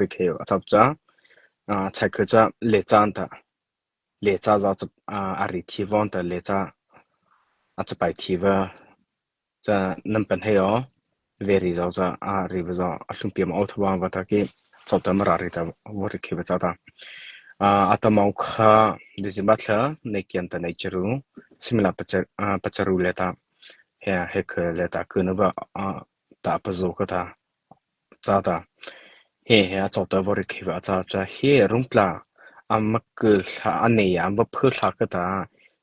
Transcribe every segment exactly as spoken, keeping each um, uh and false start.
Vawrei khei a châ cha, a, chai kha cha lei cha ta, lei cha za cha, a, a ri thi vaw ta lei cha, a cha pai thi va cha nam pan hei o, vei ri za cha, a ri va za, a hlum pi ma o tha va va ta ki, chau ta Mara ri ta, vawrei khei va cha ta. A, a ta mau kha, December thla, nei kian ta nei charu, simila pacha, a, pacharu lei ta, he, he kha lei ta, kha na va, a, ta pa zo ka ta, cha ta. He, he, a chau ta vawrei khei va cha cha, he, rung tla, a ma kha hla, a nei ya, a va pha hla ka ta,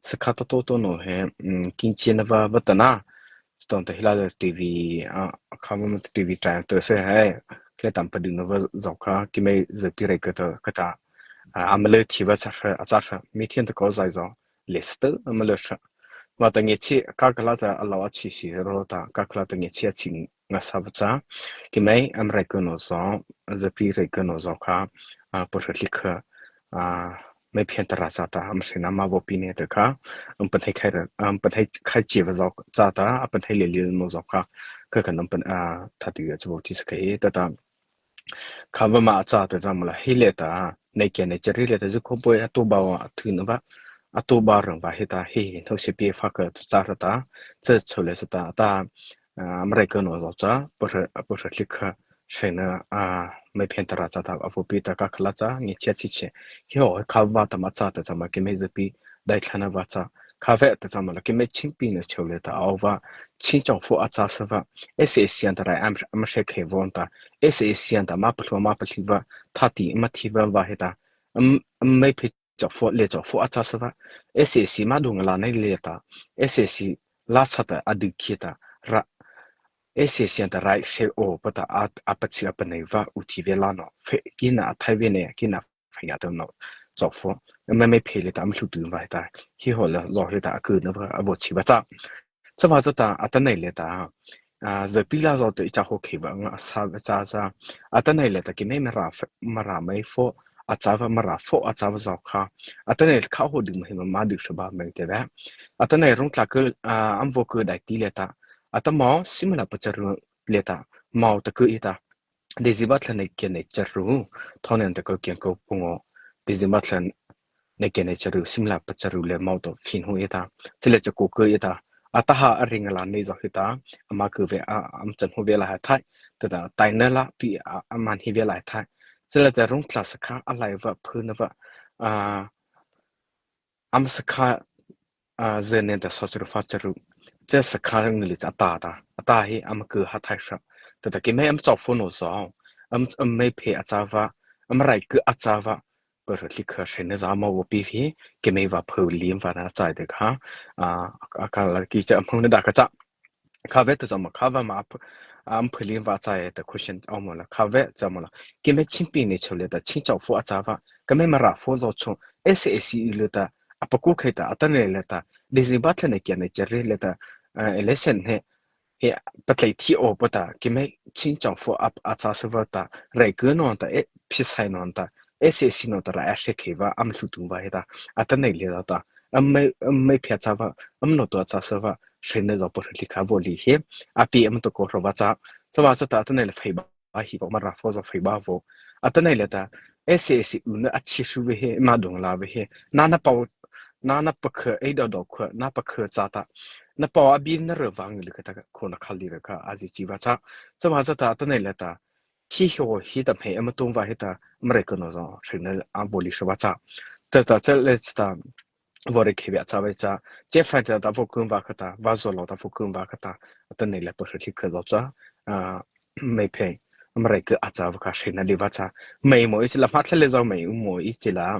sa kha to to to no, he, um, kin chi na va, va ta na, sto ta hila le T V, a, kha ma T V trai to se, he, le tam pa du na va zo kha, ki mei ze pi rei ka ta, ka ta, a, a ma le thi va cha, a cha, mi thian ta ko zai zo. Lei sta ama lei sa. Vâta ngiachhie ka kha la ta a lo a chi si ro ta ka kha la ta ngiachhie a chi nga sa va cha. Ki mei ama rei kha no zo, za pi rei kha no zo kha, a, pawsatli kha, a, mei phian ta ra cha ta, ama sena ma vaw pi ne ta kha, ama pan hei khai ra, ama pan hei khai chi va zo cha ta, a pan hei le le no zo kha, ka ka nam pan, a, tha ti ga cha vaw ti sa khai ta ta. Kha va ma a cha ta cha ma la, hi lei ta, nei kia nei chari lei ta, zu ko poi a to ba wa, a thu na va, a to ba rang va hi ta, hi hi, no si pi fa ka cha ra ta, cha cho lei sa ta, ta, a, ama rei kha no zo cha, pawsa, pawsatli kha, sena, a, mei phian ta ra cha ta, a vaw pi ta ka kha la cha, ngiachhie chi chi, hi ho, kha va ta ma cha ta cha ma, ki mei za pi, dai thla na va cha, kha ve ta cha ma la, ki mei ching pi na cho lei ta, a o va, ching chau fo a cha sa va, S A C an ta rai am, am se khe von ta, S A C an ta ma pa lhu ma pa lhi va, tha ti ma thi va va he ta, am, am mei phe chau fo, lei chau fo a cha sa va, S A C ma du nga la nei lei ta, S A C la cha ta a du khi ta, ra, S A C an ta rai se o pa ta a, a pa chi a pa nei va, u thi ve la no, fe, ki na a thai ve ne, ki na fai ya ta no, zo fo, ma mei phe lei ta, ma hlu tu va ta, hi ho la, zo lei ta, a ku na va, a bo chi va cha. Cha va cha ta, a ta nei lei ta, a, za pi la zo ta i cha ho khe va, nga sa va cha cha, a ta nei lei ta, ki mei ma ra fe, ma ra mei fo, a cha va, ma ra fo, a cha va zo kha, a ta nei kha ho du ma hi ma, ma du sa ba mei te va. A ta nei rung tla kha, a, am vo kha dai ti lei ta, a ta mau, simala pacharu lei ta, mau ta kha i ta, December thla nei kia nei charu, thon en ta ko kian ko pungo. December thla nei kia nei charu, simala pacharu lei mau to phin hu i ta. Chile cha ko ko i ta. A ta ha a ring la nei zo hi ta. Ama ko ve a, am chan hu ve la ha thai. Ta ta, tai na la pi a, a man hi ve la ha thai. Chile cha rung tla sa kha a lai va phu na va. A, am sa kha, a, ze nen ta so charu fa charu. Che sa kha ngi li cha ta ta. A ta hi am ko ha thai sa. Ta ta ki mei am chau fo no zo. Am, am mei phe a cha va. Am rai kha a cha va. Pawsatli kha sena za ma vaw pi hi. Ki mei va phu lim va na cha de kha. A, a ka la ki cha am na da ka cha. Kha ve ta cha ma, kha va ma ap, am phu lim va cha e ta question a ma la. Kha ve cha ma la. Ki mei ching pi ne cho lei ta, ching chau fo a cha va. Ka mei ma ra fo zo cho. S A C u lei ta, a pa ku khai ta, a ta nei lei ta. December thla nei kia nei chari lei ta, a, election he, he, pa tlai thi o pa ta, ki mei ching chau fo a, a cha sa va ta, rei kha no ta, e, phi sai no ta, S A C no ta ra a se khe va, am hlu tu va he ta, a ta nei lei ta, am mei, am mei phe cha va, am no to cha sa va, sena zo pawsatli kha vaw li he, a pi am to ko ro va cha, cha va cha ta, a ta nei lei fai ba, a hi ba ma ra fo zo fai ba vo. A ta nei lei ta, S A C u na a chi su ve he, ma dong la ve he, na na pau, na na pa kha, e do do kha, na pa kha cha ta, na pau a bi na ra va ngi lei kha ta ko na kha li ra kha, a zi chi va cha, cha va cha ta, a ta nei lei ta, hi ho hi ta mei am tung va he ta, ma rei kha no zo, sena a bo li sa va cha. Ta ta cha lei cha ta, vawrei khei ve a cha ve cha, che fai ta ta vaw kun va kha ta, va zo lo ta vaw kun va kha ta, a ta nei lei pawsatli kha zo cha, a, mei phe, am rei kha a cha va kha sena li va cha, mei mo i chi la ma thla lei zo mei u mo i chi la,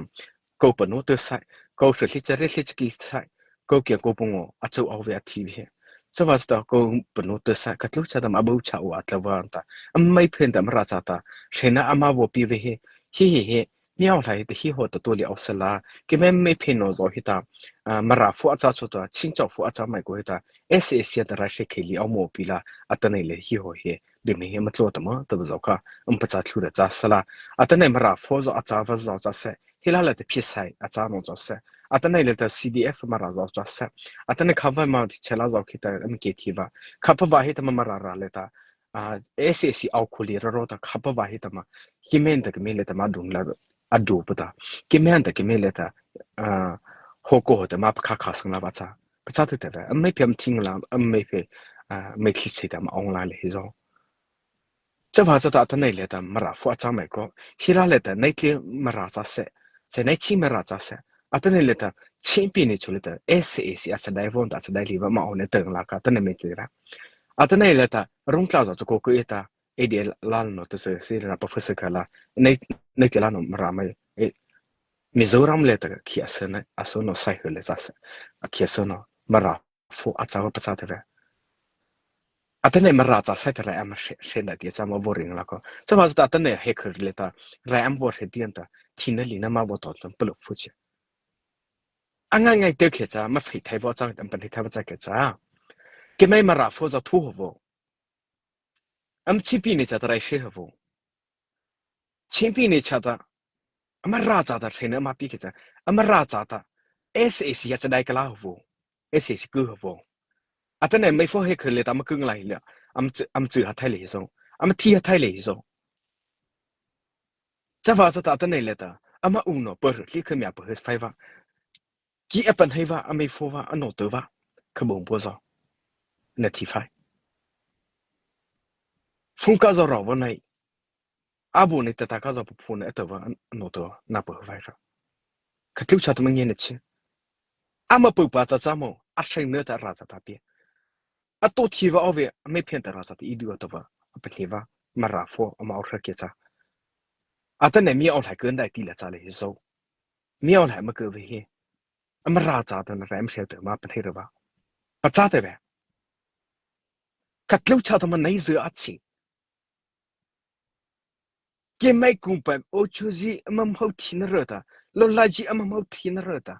ko pa no te sai, ko sri li cha re li chi ki sai, ko kia ko pungo, a chau au ve a thi ve. Cha va cha ta ko pa no te sai, ka tlu cha ta ma bu cha u a tla va ta, am mei phe ta ma ra cha ta, sena ama vaw pi ve he, hi hi hi, Miau lai ta hi ho ta to li au sa la, ki mei mei phe no zo hi ta, a, ma ra fo a cha cho ta, ching chau fo a cha mei ko hi ta, S A C ta ra se khe li au mo pi la, a ta nei lei hi ho hi, de mei hi ma tlo ta ma, ta ba zo kha, um pa cha thlu ra cha sa la, a ta nei ma ra fo zo a cha va zo cha se, hi la la ta phi sai, a cha no zo se, a ta nei lei ta C D F ma ra zo cha se, a ta nei kha va ma ti che la zo ki ta, um ke thi va, kha pa va hi ta ma ma ra ra lei ta, a, SAC ao khuli roro ta khâpa vâ hi ta ma, keimo ta keimo liata ma dun la, a du pa ta, keimo ta keimo liata, a, hawh ko ta ma pakha kha sang la ba cha, pachâ ta ta, a mei phe am thing la, a mei phe, a, mei thli chei ta ma ong la le hi zo. Chavâta cha ta atanoh liata Mara pho a châ mai ko, hi la liata nei tli Mara châ se, se nei chi Mara châ se, atanoh liata, Chin pi ni chu liata, SAC a chadai von ta chadai li va ma ong ne teng la ka, atanoh mei tli ra. Atanoh liata, rung tla zo chu ko ko e ta, ADL la no ta se, si la pa phu se ka la, nei, nei tli la no Mara mai, e, Mizoram liata, khi a se na, a so no sai he le sa se, a khi a so no, Mara pho a châ va pachâ ta ve. Atanoh Mara châ sai ta rai am hre, hre na ti cha ma vo ring la ko. Chavâta cha ta atanoh he khur liata, rai am vo hre ti an ta, thi na li na ma vo to tlom palo phu che. A ngai ngai te khe cha, ma phei thai vo cha, am pan thai vo cha khe cha. Keimo Mara pho zo thu ho vo. Am Chin pi ni cha ta rai hre ho vo. Chin pi ni cha ta, a Mara châ ta hre na ma pi khe cha, a Mara châ ta, SAC a chadai ka la ho vo. SAC ku ho vo. Atanoh mei pho he khur liata ma kung la hi la, am chu, am chu ha thai le hi zo. Am thi ha thai le hi zo. Chavâta cha ta atanoh liata, ama u no pa hru hli kha mia pa hru phai va. Ki a pan hai va, a mei pho va, a no to va. Kha bom po zo. Na thi phai. Phung ka zo ro vo nei. A bu nei ta ta ka zo pa phu nei a to va, a no to, na pa hru phai ra. Kha tlu cha ta ma nge na chi. Ama pu pa ta cha mo, a seng ne ta ra cha ta pi. A to thi va o ve, a mei phen ta ra cha ta i du a to va, a pa thi va, Mara pho, ama o hra ke cha. Atanoh mi o lai kön dai ti la cha le hi zo. Mi o lai ma kö ve hi. A Mara châ ta na rai am hre ta ma pan hei ra va. Pachâ ta ve. Kha tlu cha ta ma nei zia a chi. Keimo kung pa o chu zi ama hmô thi na ra ta. Lo la zi ama hmô thi na ra ta.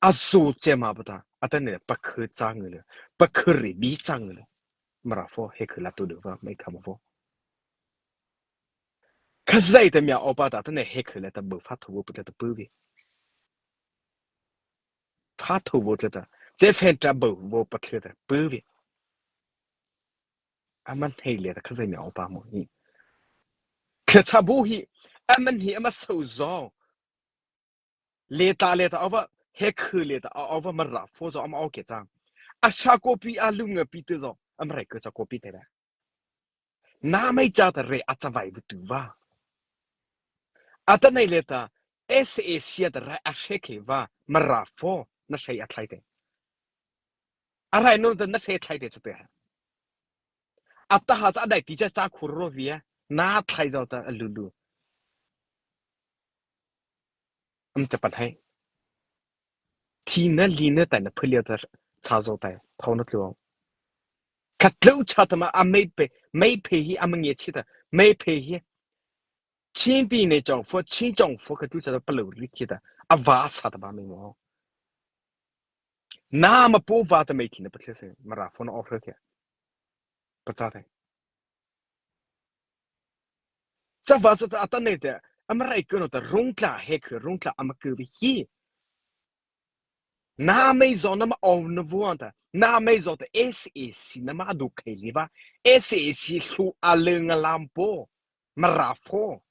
A zo che ma pa ta. Atanoh pa khur cha ngi le. Pa khur ri bi cha ngi le. Mara pho he khur la to du va mei kha ma vo. Khazia ta mia o pa ta atanoh he khur la ta bo pha tho vo pa ta pu ve. Pha tho vo ta. Che phen ta bo vo pa ta pu ve. Ama hei liata khazia mia o pa mo hi. Kha cha bu hi. Ama hi ama so zo. Liata liata a va, he khur liata a va Mara pho zo ama o ke cha. A cha ko pi a lu nga pi te zo. Ama rai ko cha ko pi te da. Na mei cha ta re a cha vai bu tu va. Atanoh liata SAC ta rai a she ke va Mara pho na she a thlai te. A rai no ta na she thlai te cha te. A ta ha cha dai ti cha cha khur ro via. Na thlai zo ta a lu lu. Am cha pan hai. Thi na li na tai na phu lia ta cha zo tai. Thau na tlu. Kha tlu cha ta ma a mei phe, mei phe hi a ma nge chi ta. Mei phe hi. Chin pi ne chong pho, Chin chong pho kha tlu cha ta pa lo ri chi ta. A va sa ta ba mei mo. Na ma po va ta mei thi na pa thle se. Mara pho na o hre ke. Pachâ te. Chavâta cha ta atanoh te, ama rai ko no ta rung tla he khur rung tla ama ko ve hi. Na mei zo na ma o na vo an ta, na mei zo ta SAC na ma du khei li va, SAC hlu a le nga lam po, Mara pho.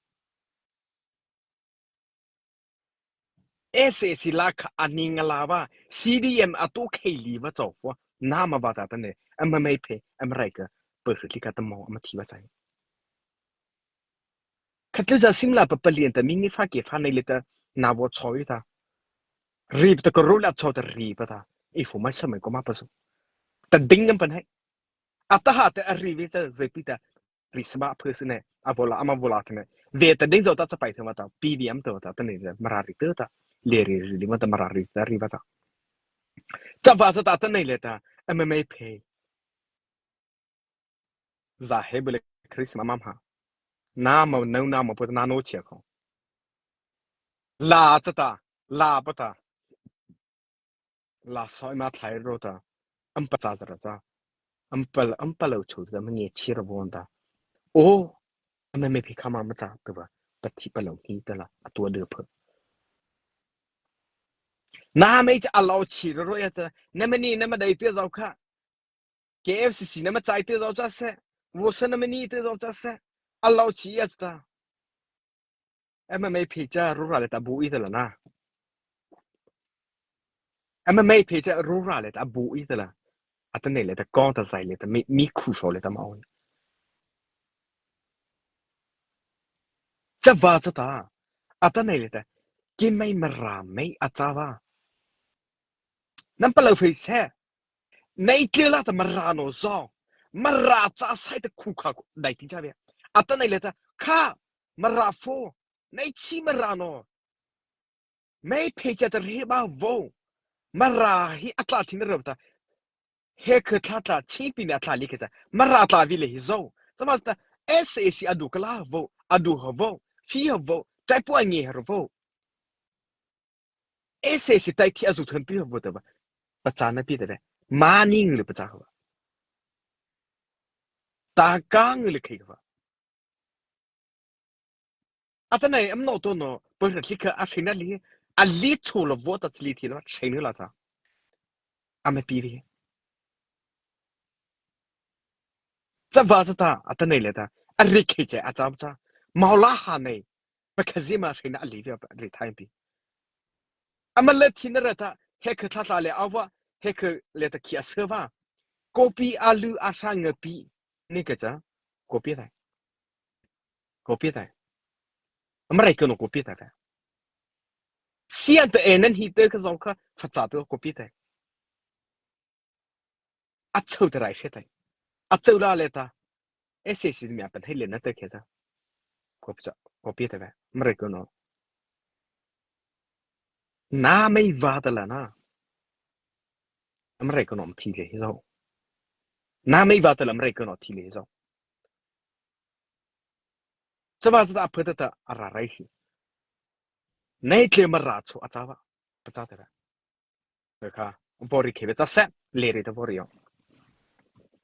SAC la kha a ni nga la va, CDM a to khei li va chau fo, na ma va ta ta ne, ama mei phe, ama rai ka, pa hru li ka ta mo, ama thi va chai. Kha tlu za sim la pa pa lian ta, mi ni fa ke fa nei le ta, na vo chau i ta. Ri pa ta ka ro la chau ta ri pa ta, i fo mai sa mai ko ma pa su. Ta ding nam pan hai. A ta ha ta a ri ve sa zai pi ta, ri sma phu sine, a vola, ama vola tene. Ve ta ding zo ta chapai thei ma ta, PVM to ta, ta nei le, Mara ri to ta, le ri ri ma ta, Mara ri ta ri ba ta. Chavâta cha ta, ta nei le ta, ama mei phe. Za he bu le Christmas mam ha. Na ma, no na ma pu na no chia ko. La cha ta, la pa ta. La soi ma thlai ro ta, am pa cha ra cha, am pa, am pa lo chu ta, ma nge chi ra von ta. O, ama mei phe kha ma ma cha ta va, pa thi pa lo hi ta la, a tua de phe. Na mei cha a lo chi ra ro ya cha, na ma ni, na ma dai te zau kha. KFCC na ma chai te zau cha se, vaw sâ na mani tei zy cha sâ, a lao chi a chata. Ama mei phei cha ru ra lei ta bu i ta la na. Ama mei phei cha ru ra lei ta bu i ta la. Atanoh lei ta kawng ta zai lei ta mi, mi khu so lei ta ma o. Chavâta chata. Atanoh lei ta. Keimo Mara mei a châ va. Nama palôh phei sâ. Nai tla la ta Mara no zo. Mara cha sai ta khu kha dai ti cha bia. Atanoh lei ta. Kha Mara pho. Nai chi Mara no. Mei phei cha ta ri ba vo. Mara hi a tla thina ra ta. He kha tla tla chi pi na tla li kha cha. Mara tla vi lei hi zo. Chama ta S A C a du kala vo. A du ha vo. Fi ha vo. Chai pu a nge ha vo. S A C tai thi a zu thon tu ha vo ta ba. Pachâ na pi ta ba. Ma ning le pachâ ha ba. Ta kang le khai ha ba. Atanoh ama no to no, pa ra thli kha a thina li, a li chu la vo ta chli thi la, thina la cha. Ama pi vi. Chavâta chata, atanoh lei ta, a ri khei che, a cha cha. Mau la ha nei, pa kha zi ma thina a li vi a ri thai pi. Ama le thina ra ta, he kha tla tla le a va, he kha le ta khi a sâ va. Kopi a lu a sa nga pi, ni kha cha, kopi tai. Kopi tai. Ama rai ka no kopi tai. Sian ta e nan hi te kha zong kha, fa cha tu kopi tai. A chau ta rai se tai. A chau la le ta. S A C mi a pan hai le na ta khe ta. Kopi cha, kopi tai. Ama rai ka no. Na mei va ta la na. Ama rai ka no thi le hi zo. Na mei va ta la ama rai ka no thi le hi zo. Chama cha ta a pha ta ta a ra rai hi. Nai tle Mara chu a cha va. Pachâ ta ra. Kha, vo ri khe ve cha sâ, le ri ta vo ri yo.